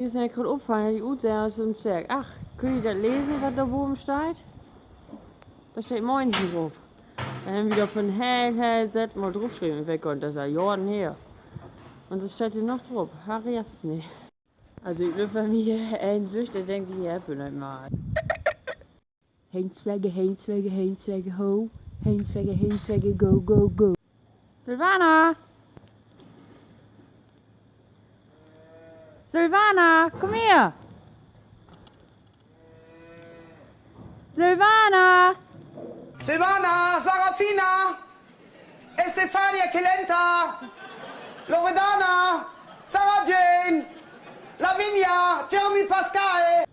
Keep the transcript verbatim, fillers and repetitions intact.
Hier is mi graad opfallen, dat ik utseh as so'n Zwerg. Ach, köönt ji dat lesen, wat dor baven steiht? Dor steiht Moinsen op. Dor hebben wi doch vör heel, heel set mal dropschreven, ik weet gor nich, dat is al Johren her. Un dor steiht he noch drop. Harry Jasny. Also, ik glööv, wenn mi een süht, denn denkt he, he hett wi nich mal. Heen, Zwegge, heen, Zwegge, heen, Zwegge, ho. Heen, Zwegge, heen, Zwegge, go, go, go. Silvana! Silvana, kumm her! Silvana! Silvana, Sarafina, Estefania, Kelenta, Loredana, Sarah Jane, Lavinia, Jeremy, Pascal.